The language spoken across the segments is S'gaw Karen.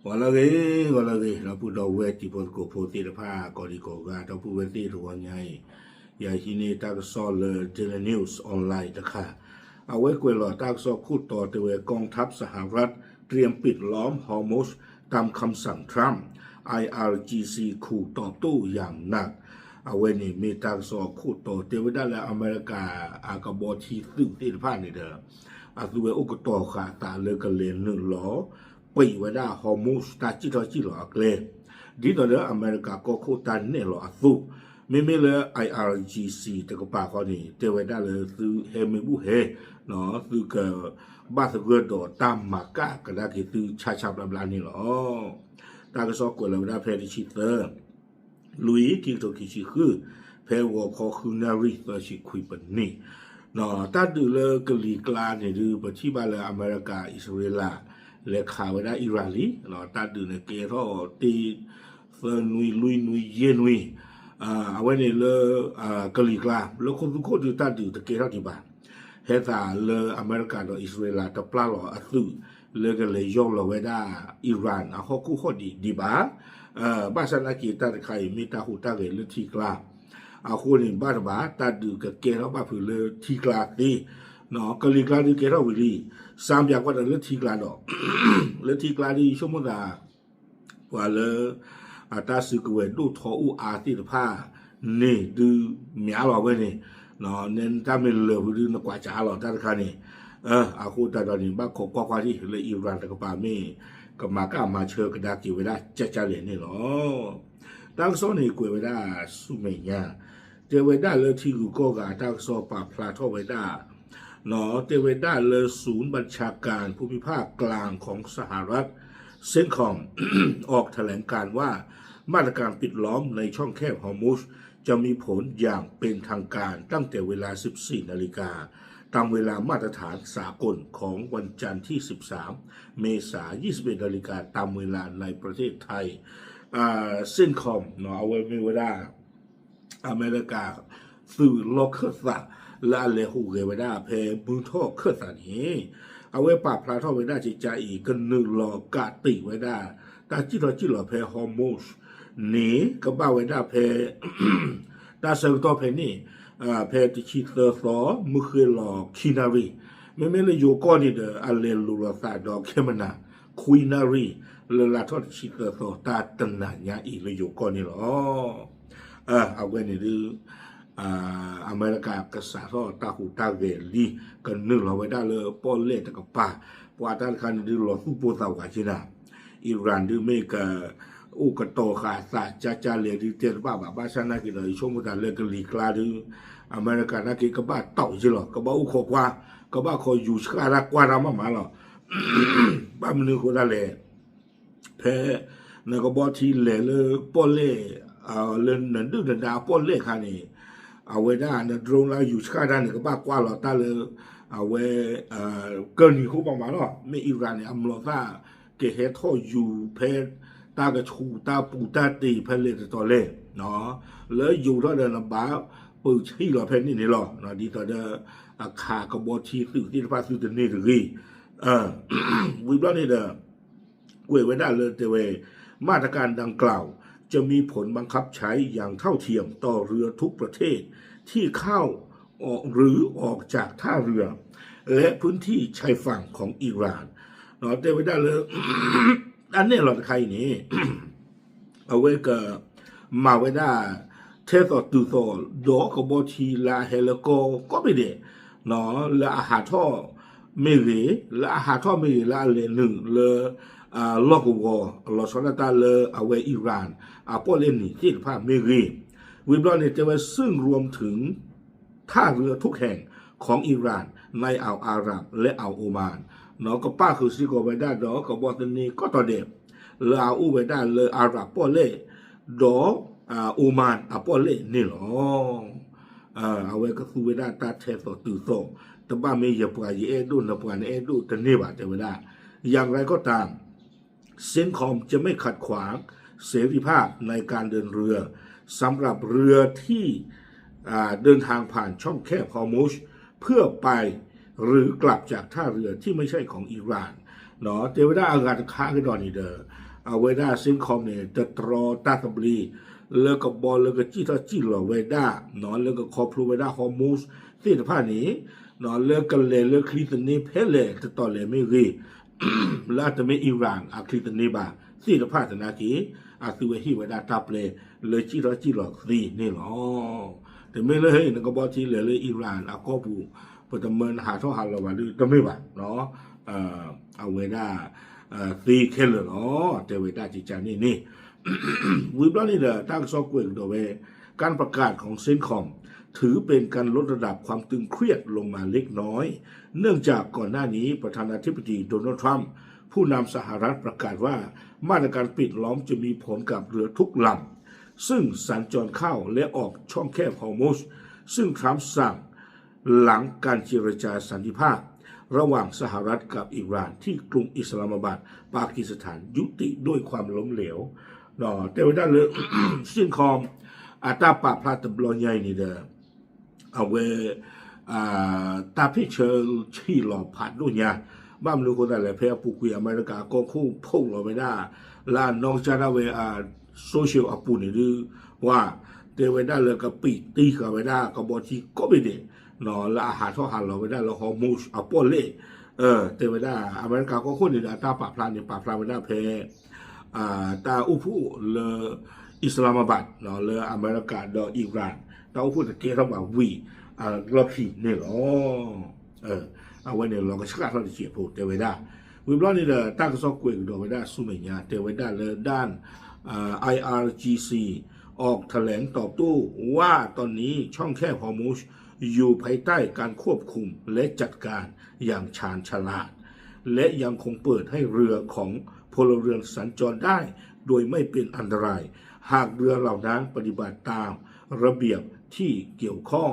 ဂီၤလၢအဂ့ၤ, ဂီၤလၢအဂ့ၤ ဒီပုၢ်ဒီဝဲၢ်တံၤဖိသကိးဖိသ့ၣ်တဖၣ် ကိးဒံကိးဂၤ ဒီပုၢ်ဝဲၢ်သ့ၣ်တဂီၤညါအံၤ, ယဟံးန့ၢ်တၢ်ကစီၣ်လၢ Daily News Online တခါ, အဝဲကွဲးလီၤတၢ်ကစီၣ်ခိၣ်တီတဲဝဲ กองทัพสหรัฐเตรียมปิดล้อมฮอร์มุซตามคำสั่งทรัมป์ ไออาร์จีซี ขู่ตอบโต้อย่างหนัก အဝဲန့ၣ်မ့ၢ်တၢ်ကစီၣ်အခိၣ်တီတဲဝဲဒၣ်လၢအမဲရကၤအကဘီထံသုးသ့ၣ်တဖၣ်န့ၣ်ဒီး အသုဝဲအိၣ်ကတီၤဃာ်အသးလၢကလဲၤနုာ်လီၤ ပံးဝဲဒၣ် Hormuz တၢ်စံၣ်ထီၣ်စံၣ်လီၤအကျဲ, ဒ်သိးဒီးအမဲရကၤကီၢ်ခိၣ်တၢ်နဲၣ်လီၤအသိး, မ့မ့ၢ်လၢ I R G C တကပၤဃီန့ၣ် တဲဝဲဒၣ်လၢသုဟဲမ့ၢ်ဘူၣ်ဟဲ, သုကဘၣ်သဂၢၢ်ဒီးတၢ်မၤကၣ်ကဒါက့ၤသုဆါဆါဘျါဘျါန့ၣ်လီၤ. တၢ်ကစီၣ်ကွဲးလီၤဝဲဒၣ်ဖဲတဆံသၢ လွံၢ်ခံကထိခံဆံဃု, ဖဲဂီၤခီဃုနၣ်ရံၣ်သၢဆံခွံပနံၣ်, တၢ်ဒုးလၢကလံၤကျါန့ၣ်ဒုး ပထံၣ်ဘၣ်လၢအမဲရကၤ အံၣ်စရ့လး လဲၤခးဝဲဒၣ် Iran လံ, တၢ်ဒုးန့ၣ်ကဲထီၣ်တ့ၢ် သၢနွံ လွံၢ်နွံ ယဲၢ်နွံ, အဝဲန့ၣ်လၢ ကလံၤကျါ လၢခိသူခိၣ်ဒုးတၢ်ဒုးတကဲထီၣ်ဒံးဘၣ်. ဟဲသးလၢအမဲရကၤဒီးအံၣ်စရ့လးတပျၢ်လီၤအသုး လၢကလဲၤယီၢ်လီၤဝဲဒၣ် Iran အဟီၣ်ခိၣ်ဟီၣ်ဒံးဒံးဘၣ်. ဘၣ်ဆၣ်နာ်က့ၤတၢ်တခါအံၤ မ့ၢ်တၢ်ဟူးတၢ်ဂဲၤလၢထံကျါ, အဃိန့ၣ် ဘၣ်တဘၣ် တၢ်ဒုးကကဲထီၣ်ဘၣ်ဖုးလၢထံကျါသ့, ကလံၤကျါဒုးကဲထီၣ်ဝံၤလံ, စၢ်ပၠးကွၢ်ဒီးလၢထံကျါဒီး, လၢထံကျါဒုးယဆိကမိၣ်သး ပှၤလၢ အတၢ်စုကဝဲၤဒိၣ်ထီအိၣ်အါသ့ၣ်တဖၣ်န့ၣ်ဒုးမ့ၢ်အါလီၤဝဲန့ၣ်, နတၢ်မ့ၢ်လၢာ်ဝံၤဒုး နကွၢ်စးအါလီၤတၢ်တခါန့ၣ်, အဃိသတးဒီးန့ၣ် ဘၣ်ခိးကွၢ်ကွၢ်ဒံးလၢ Iran တကပၤမ့ၢ် ကမၤကၣ်မၤဆၢကဒါက့ၤဝဲဒၣ်ကၠၢ်ကၠၢ်လဲၣ်န့ၣ်လီၤ. တၢ်ကစီၣ်န့ၣ်ကွဲးဝဲဒၣ်ဆူမဲာ်ညါ, တဲဝဲဒၣ်လၢထံဂုၤကီၢ်ဂၤတၢ်ကစီၣ်ပာ်ဖျါထီၣ်ဝဲဒၣ် တဲဝဲဒၣ်လၢ ศูนย์บัญชาการภูมิภาคกลางของสหรัฐ เซ็นคอม ออกแถลงการณ์ว่า มาตรการปิดล้อมในช่องแคบฮอร์มุซจะมีผลอย่างเป็นทางการตั้งแต่เวลา สิบสี่นาฬิกา ตามเวลามาตรฐานสากลของวันจันทร์ที่ สิบสาม เมษา ยี่สิบเอ็ดนาฬิกา ตามเวลาในประเทศไทย เซ็นคอม အဝဲမ့ၢ်ဝဲဒၣ် အမဲရကၤ သုးလီၢ်ခၢၣ်သး လၢအလဲၤဟူးဂဲၤဝဲဒၣ်ဖဲမုၢ်ထီၣ်ခၢၣ်သးန့ၣ်, အဝဲပာ်ဖျါထီၣ်ဝဲဒၣ်ကကါအံၤ ကနုာ်လီၤကးတံာ်ဝဲဒၣ် တၢ်စံၣ်ထီၣ်စံၣ်လီၤဖဲ Hormuz န့ၣ် ကဘၣ်ဝဲဒၣ်ဖဲ တၢ်ဆၢကတီၢ်ဖဲန့ၣ် ဖဲတဆံသၢသီ မုၢ်ဃ့လီၤခံနၣ်ရံၣ်, မ့မ့ၢ်လၢယိၤကီၢ်န့ၣ်ဒီး အလဲၤလိၤလိာ်သးဒီးခဲမနၤ ခွံနၣ်ရံၣ် လၢလါထီၣ်တဆံသၢသီ တၢ်တနၤညါအံၤလၢယိၤကီၢ်န့ၣ်လီၤ. အဝဲန့ၣ်ဒုး အမဲရကၤကစးထီၣ်တၢ်ဟူးတၢ်ဂဲၤလံ ကနုာ်လီၤဝဲဒၣ်လၢပီၣ်လဲၣ်တကပၤ, ပှၤတၢ်တခါန့ၣ်ဒုးလီၤသူၣ်ပိၢ်သးဝးက့နၤ, Iran ဒုးမ့ၢ်က အိၣ်ကတီၤဃာ်သးကၠၢ်ကၠၢ်လဲၣ်ဒုးတဲတဘၣ်ဘၣ်, ဘၣ်ဆၣ်နာ်က့ၤဒီး ယဆိကမိၣ်သးလၢကလံၤကျါဒုး အမဲရကၤနာ်က့ၤကဘၣ်တီၢ်က့လီၤ, ကဘၣ်အိၣ်ခိးကွၢ်, ကဘၣ်ခီယူၤဆှၣ်တၢ်ကွၢ်တၢ်မးမးလီၤ. ဘၣ်မနုၤအဃိဒၣ်လဲၣ် ဖဲ နကဘီထံလဲၤလၢပီၣ်လဲၣ် လၢနဒုၣ်နဒါအပီၣ်လဲၣ်အခါန့ၣ်, အဝဲဒၣ်န drone လၢယူၤဆှၣ်တၢ်န့ၣ် ကဘၣ်ကွၢ်လီၤတၢ်လၢ အဝဲ ကၢနံၤဃိမးမးလီၤ. မ့ၢ် Iran န့ၣ် အမျိာ်သၣ် ကဟဲထီၣ်ယူၤဖဲ တၢ်ကဆူးတၢ်ပူၤတၢ်တ့ၢ်ဖဲလဲၣ်တတီၤလဲၣ်, လၢယူၤထီၣ်ဒီးနဘၣ်ပၢၢ်ဆံၣ်လီၤဖဲန့ၣ်န့ၣ်လီၤ. ဒ်သိးဒီး အခးကဘီထံသုးသ့ၣ်တဖၣ်သုတန့ၢ်တဂ့ၤ ဝံၤဘျီန့ၣ်ဒီး ကွဲးဝဲဒၣ်လၢတဲဝဲ มาตรการดังกล่าวจะมีผลบังคับใช้อย่างเท่าเทียมต่อเรือทุกประเภทที่เข้าออกหรือออกจากท่าเรือและพื้นที่ชายฝั่งของอิหร่าน တဲဝဲဒၣ်လၢ တၢ်နဲၣ်လီၤတခါအံၤန့ၣ် အဝဲက မၤဝဲဒၣ် ထဲသိးတုၤသိး ဒီးကဘီထံလၢအဟဲလၢကီၢ်ကိးဘ့ၣ်ဒဲး လၢအဟးထီၣ်မ့ၢ်ဂ့ၤ, လၢအဟးထီၣ်မ့ၢ်ဂ့ၤ လၢအလဲၤနုာ်လၢ လီၢ်ကဝီၤ လီၤဆီဒၣ်တၢ်လၢအဝဲ Iran အပီၣ်လဲၣ်နံၤသ့ၣ်တဖၣ်မ့ၢ်ဂ့ၤ, ဝံၤဘျီန့ၣ်တဲဝဲ ซึ่งรวมถึง ท่าเรือทุกแห่งของอิหร่านในอ่าวอาหรับและอ่าวโอมาน ကပၣ်ဃုာ်စ့ၢ်ကီးဝဲဒၣ်ဒီးကဘီသန့ကီၢ်တီၤဒဲး လၢအအိၣ်ဝဲဒၣ်လၢ Arab ပီၣ်လဲၣ် ဒီး Oman အပီၣ်လဲၣ်န့ၣ်လီၤ. အဝဲကသူဝဲဒၣ်တၢ်ထဲသိးတုၤသိး, တဘၣ်မ့ၢ်ယပှၤယအဲၣ်ဒိၣ် နပှၤနအဲၣ်ဒိၣ်တန့ၢ်ဘၣ် တဲဝဲဒၣ်. อย่างไรก็ตาม เซ็นคอมจะไม่ขัดขวางเสรีภาพในการเดินเรือสำหรับเรือที่อ่าเดินทางผ่านช่องแคบฮอร์มุซเพื่อไปหรือกลับจากท่าเรือที่ไม่ใช่ของอิหร่าน တဲဝဲဒၣ်အဂၤတခါကဒီးန့ၣ်ဒီး အဝဲဒၣ် CENTCOM န့ၣ် တတြီတၢ်သဘျ့ လၢကဘီလၢကစံၣ်ထီၣ်စံၣ်လီၤဝဲဒၣ် လၢကခီဖျိဝဲဒၣ် Hormuz သ့ၣ်တဖၣ်န့ၣ် လၢကလဲၤလၢချံသန့ဖဲလဲၣ်တတီၤလဲၣ်မ့ၢ်ဂ့ၤ လၢအတမ့ၢ် Iran အချံသန့ဘၣ်သ့ၣ်တဖၣ်သနာ်က့ အသုဝဲဟ့ၣ်ဝဲဒၣ်တၢ်ပျဲ လၢစံၣ်ထီၣ်စံၣ်လီၤသ့န့ၣ်လီၤ. တမ့ၢ်လၢဟဲအံၤ နကဘီထံလဲၤလၢ Iran အကီၢ်ပူၤ ပတမၢနဟးထီၣ်ဟးလီၤဘၣ်ဒု တမ့ၢ်ဘၣ် အဝဲဒၣ် သ့ခဲလၢာ်လီၤ တဲဝဲဒၣ်ကကန့ၣ်န့ၣ် ဝံၤဘျီန့ၣ်ဒီး တၢ်ကစီၣ်ကွဲးကဒီးဝဲ การประกาศของ CENTCOM ถือเป็นการลดระดับความตึงเครียดลงมาเล็กน้อย เนื่องจากก่อนหน้านี้ประธานาธิบดีโดนัลด์ทรัมป์ผู้นำสหรัฐประกาศว่ามาตรการปิดล้อมจะมีผลกับเรือทุกลำ ซึ่งสัญจรเข้าและออกช่องแคบฮอร์มุซ ซึ่งทรัมป์สั่ง หลังการเจรจาสันติภาพระหว่างสหรัฐกับอิหร่านที่กรุงอิสลามอะบาด ปากีสถาน ยุติด้วยความล้มเหลว တဲဝဲဒၣ်လၢ CENTCOM အတၢ်ပာ်ဖျါတဘျီညါအံၤန့ၣ်ဒီး အဝဲ တၢ်ဖ့ၣ်ဆၢဆံးလီၤဖးဒိၣ်ညါ ဘၣ်မနုၤအဃိသတးလဲၣ် ဖဲအပူၤကွံာ်အမဲရကၤကီၢ်ခိၣ်ဖီၣ်လီၤဝဲဒၣ် လၢအနီၢ်ကစၢ်ဒၣ်ဝဲ social အပူၤန့ၣ်ဒု ပှၤ တဲဝဲဒၣ်လၢကပံာ်တံၢ်ဃာ်ဝဲဒၣ်ကဘီထံကိးဘ့ၣ်ဒဲး လၢအဟးထီၣ်ဟးလီၤဝဲဒၣ်လၢ Hormuz အပီၣ်လဲၣ် တဲဝဲဒၣ် အမဲရကၤကီၢ်ခိၣ်န့ၣ်ဒီး အတၢ်ပာ်ဖျါန့ၣ် ပာ်ဖျါဝဲဒၣ်ဖဲ တၢ်အိၣ်ဖှိၣ်လၢ Islamabad လၢအမဲရကၤဒီး Iran တၢ်အိၣ်ဖှိၣ်တကဲထီၣ်ဘၣ်ဝံၤ အလီၢ်ခံန့ၣ်လီၤ. အဝဲန့ၣ်လီၤကဆှၣ်ထီၣ်တစဲးဖိတဲဝဲဒၣ် ဝံၤဘျီန့ၣ်ဒီး တၢ်ကစီၣ်ကွဲးကဒီးဝဲဒၣ်ဆူမဲာ်ညါ တဲဝဲဒၣ်လၢ ด้าน IRGC ออกแถลงตอบโต้ว่าตอนนี้ช่องแคบฮอร์มุซอยู่ภายใต้การควบคุมและจัดการอย่างชาญฉลาด และยังคงเปิดให้เรือของพลเรือนสัญจรได้โดยไม่เป็นอันตราย หากเรือเหล่านั้นปฏิบัติตามระเบียบที่เกี่ยวข้อง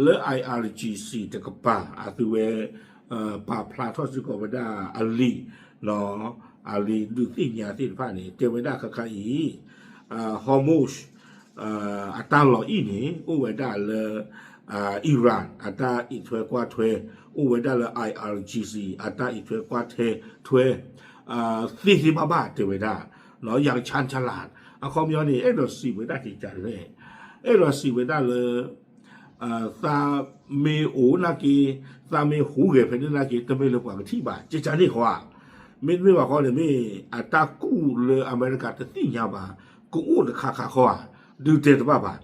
လၢ IRGC တကပၤ အသုဝဲ ပာ်ဖျါထီၣ်စ့ၢ်ကီးဝဲဒၣ်အလံာ် အလံာ်ဒုးသ့ၣ်ညါသ့ၣ်တဖၣ်န့ၣ် တဲဝဲဒၣ်ခဲခါအံၤ Hormuz အတၢ်လီၤအံၣ်န့ၣ် အိၣ်ဝဲဒၣ်လၢ Iran အတၢ်အံးထွဲကွၢ်ထွဲ အိၣ်ဝဲဒၣ်လၢ IRGC အတၢ်အံးထွဲကွၢ်ထွဲ သ့သ့ဘၣ်ဘၣ်တဲဝဲဒၣ် อย่างชาญฉลาด အခီပညီန့ၣ် အဲၣ်ဒိးစံးဝဲဒၣ်ကကန့ၣ် အဲၣ်ဒိးစံးဝဲဒၣ်လၢ သးမ့ၢ်အိၣ်နာ်က့ သးမ့ၢ်ဟူးဂဲၤဖဲန့ၣ်နာ်က့ တမ့ၢ်လၢပှၤကထံၣ်ဘၣ် ကကန့ၣ်ဃီဧါ မ့တမ့ၢ်ဘၣ်ဃီန့ၣ် မ့ၢ်အတၢ်ကူၣ်လၢအမဲရကၤတသ့ၣ်ညါဘၣ် ကအိၣ်တခါခါဃီဧါ ဒုးတဲတဘၣ်ဘၣ်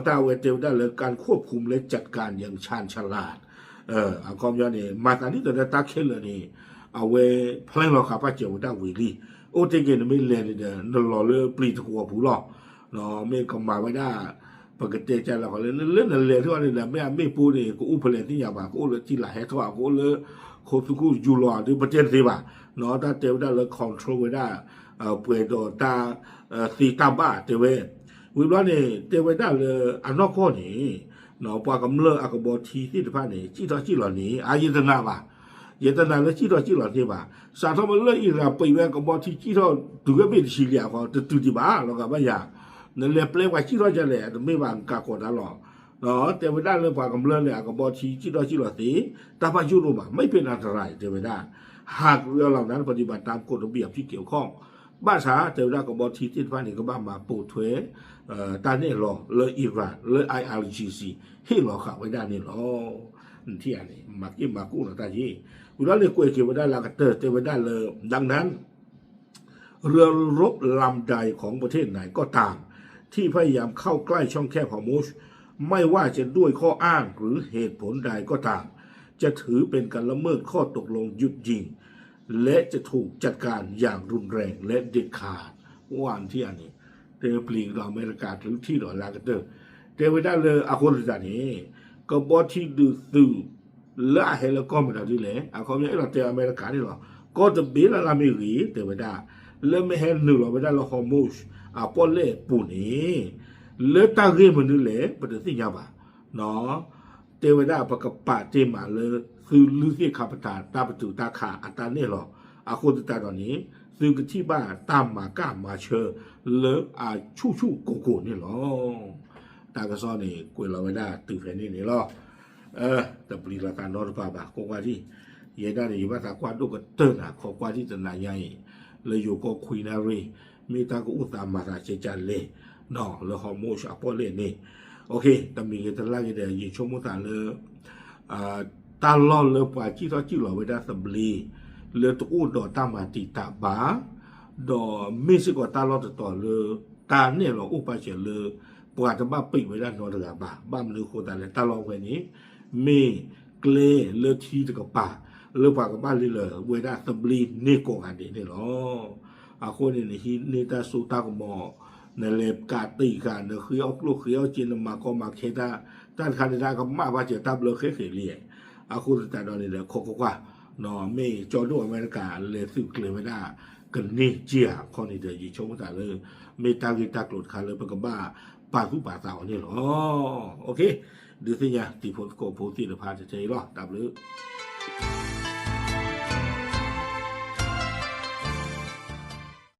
တၢ်အဝဲတဲဝဲဒၣ်လၢ การควบคุมและจัดการอย่างชาญฉลาด အခီပညီန့ၣ် မၤသးဒ်သိးဒီးတၢ်ခဲလၢာ်န့ၣ် အဝဲ plan လီၤဃာ်ပာ်စၢၤဝဲဒၣ်ဝံၤလံ အိၣ်တ့ၢ်က့ၤနမ့ၢ်လဲၤန့ၣ်ဒီး နလီၤလၢပျံၤတကဝီၤပူၤလီၤ မ့ၢ်ကမၤဝဲဒၣ် ပကတဲကလဲၤဃီလၢ လၢနလဲၤထီၣ်န့ၣ်ဒီး မ့ၢ်အမ့ၣ်ပိၢ်န့ၣ် ကအိၣ်ဖဲလဲၣ်သ့ၣ်ညါဘၣ် ကအိၣ်လၢထံလာ်ဟဲထီၣ် ကအိၣ်လၢ ခိသူခိၣ်ယူၤလီၤ ဒ်ပတဲတသ့ဘၣ် တၢ်တဲဝဲဒၣ်လၢ control ဝဲဒၣ် ပှဲၤဒီးတၢ် သ့တၢ်ဘၣ်တဲဝဲ ဝံၤဘျီန့ၣ် တဲဝဲဒၣ်လၢအနီၢ်ကီၢ်န့ၣ် ပှၤကမျၢၢ်အကဘီထံသ့ၣ်တဖၣ်န့ၣ် စံၣ်ထီၣ်စံၣ်လီၤန့ၣ် အယတနာ်ဘၣ် ယတနာ်လၢစံၣ်ထီၣ်စံၣ်လီၤန့ၣ်ဘၣ် စးထီၣ်မ့ၢ်လၢ Iran ပံးဝဲကဘီထံစံၣ်ထီၣ်တုၤဝဲဘ့ၣ်တဆံလံအဃီ တတုၤဒံးဘၣ် လီၤဂာ်ဘၣ်ယၤ နလဲၤပျဲပှၤစံၣ်ထီၣ်ဒ်လဲၣ် တမ့ၢ်ဘၣ် နကးကီးတၢ်လီၤ တဲဝဲဒၣ်လၢပှၤကမျၢၢ်န့ၣ် အကဘီထံစံၣ်ထီၣ်စံၣ်လီၤသ့ တၢ်ဘၣ်ယိၣ်ဒိၣ်ဘၣ် ไม่เป็นอันตราย တဲဝဲဒၣ် หากเรือเหล่านั้นปฏิบัติตามกฎระเบียบที่เกี่ยวข้อง ဘၣ်ဆၣ်တဲဝဲဒၣ်ကဘီထံသ့ၣ်တဖၣ်န့ၣ် ကဘၣ်မၤပိာ်ထွဲ တၢ်နဲၣ်လီၤလၢ Iran လၢ I R G C ဟ့ၣ်လီၤဃာ်ဝဲဒၣ်န့ၣ်လီၤ. နထံၣ်ဧါန့ၣ် မၤက့ၢ်မၤကိၢ်လီၤတၢ်ယ့ၣ် ဝံၤလီၤန့ၣ်ကွဲးက့ၤဝဲဒၣ်လၢအကတၢၢ် တဲဝဲဒၣ်လၢ ดังนั้น เรือรบลำใดของประเทศไหนก็ตาม ที่พยายามเข้าใกล้ช่องแคบฮอร์มุซ ไม่ว่าจะด้วยข้ออ้างหรือเหตุผลใดก็ตาม จะถือเป็นการละเมิดข้อตกลงหยุดยิง และจะถูกจัดการอย่างรุนแรงและเด็ดขาด ဝါထံၣ်ဧါန့ၣ် တဲပျံၤကဒီးအမဲရကၤကလုၢ်ထံၣ်ဒီးလၢအကတၢၢ် တဲဝဲဒၣ်လၢအဃိသတးန့ၣ် ကဘီထံဒုးသုး လၢအဟဲလၢကီၢ်မတၤဒ်လဲၣ် အခီပညီအဲၣ်ဒိးတဲအမဲရကၤန့ၣ်လီၤ. ကီၢ်တဘ့ၣ်လၢ်လၢ်မ့ၢ်ဂ့ၤ တဲဝဲဒၣ် လၢမ့ၢ်ဟဲနုာ်လီၤဝဲဒၣ်လၢ Hormuz အပီၣ်လဲၣ်အပူၤန့ၣ် လၢတၢ်ဂ့ၢ်မနုၤလဲၣ် ပတသ့ၣ်ညါဘၣ် တဲဝဲဒၣ် ပကပာ်တ့ၢ်မးလၢ သုလုၢ်သ့ၣ်ခါပတာ်တၢ်ပတုာ်တၢ်ခးအတၢ်နဲၣ်လီၤ. အဃိသတးဒီးန့ၣ် သုကထံၣ်ဘၣ်တၢ်မၤကၣ်မၤဆၢ လၢအဆူၣ်ဆူၣ်ကိၢ်ကိၢ်န့ၣ်လီၤ. တၢ်ကစီၣ်န့ၣ် ကွဲးလီၤဝဲဒၣ်တုၤဖဲန့ၣ်န့ၣ်လီၤ. တပျံၤလီၤသးနီတပၤဘၣ် ကွၢ်ကွၢ်ထံၣ် ယဲဒၣ်န့ၣ် ယဘၣ်သးကွၢ်ဒိၣ်ကတၢၢ်နၤ ခိးကွၢ်ထံၣ်တနၤညါအံၤ လၢယိၤကီၢ်ခွံနၣ်ရံၣ် မ့ၢ်တၢ်ကအိၣ်သးမၤသးကဲကၢ်လဲၣ် လၢ Hormuz အပီၣ်လဲၣ်န့ၣ် တမံၤဂ့ၤတလၢ်ဂ့ၤဒီး ယဆိကမိၣ်သးလၢ တၢ်လီၢ်လၢပှၤစံၣ်ထီၣ်စံၣ်လီၤဝဲဒၣ်သဘျ့ လၢတအိၣ်ဒီးတၢ်မၤတံာ်တာ်ဘၣ် ဒီးမ့ၢ်စ့ၢ်ကီးတၢ်လီၢ်တတီၤလၢ တၢ်နဲၣ်လီၤအိၣ်ပာ်စၢၤလၢ ပှၤတဘၣ်ပံးဝဲဒၣ်နီတဂၤဘၣ်. ဘၣ်မနုၤအဃိသတးလဲၣ် တၢ်လီၢ်ဝဲန့ၣ် မ့ၢ်ကျဲလၢထံတကပၤ လၢပှၤကဘၣ်လဲၤလၢာ်ဝဲဒၣ်သဘျ့န့ၢ်ကိးဂၤဒဲးန့ၣ်လီၤ. အဃိန့ၣ် နဟံးန့ၢ်တၢ်စိတၢ်ကမီၤ နလဲၤကးတံာ်ဃာ် နဃ့အီၣ်ကျိၣ်ဃ့အီၣ်စ့ နမၤကီမၤခဲတၢ် တၢ်တခါန့ၣ် တၢ်ကမၣ်ဘၣ်စၢၤတၢ်ဘျၢဃဲဃဲးလံ. အဃိသတးဒီးန့ၣ်ဒီး ခိးကွၢ်ကွၢ် မ့ၢ်ကၠီဒိၣ်အမဲရကၤ လဲၤသုးကျဲၤဝဲဒၣ် ကန့ၢ်က့ၤဧါ ခီန့ၣ်ဒီး ယဆိကမိၣ်သးလၢ မ့ၢ်တၢ်ဂ့ၢ်တၢ်ကျိၤတခါလၢပကဘၣ်ပာ်သူၣ်ပာ်သးအီၤန့ၣ်လီၤ. ဒုးသ့ၣ်ညါတံၤဖိသကိးဖိသ့ၣ်တဖၣ်တထဲအံၤလီၤ. တၢ်ဘျုး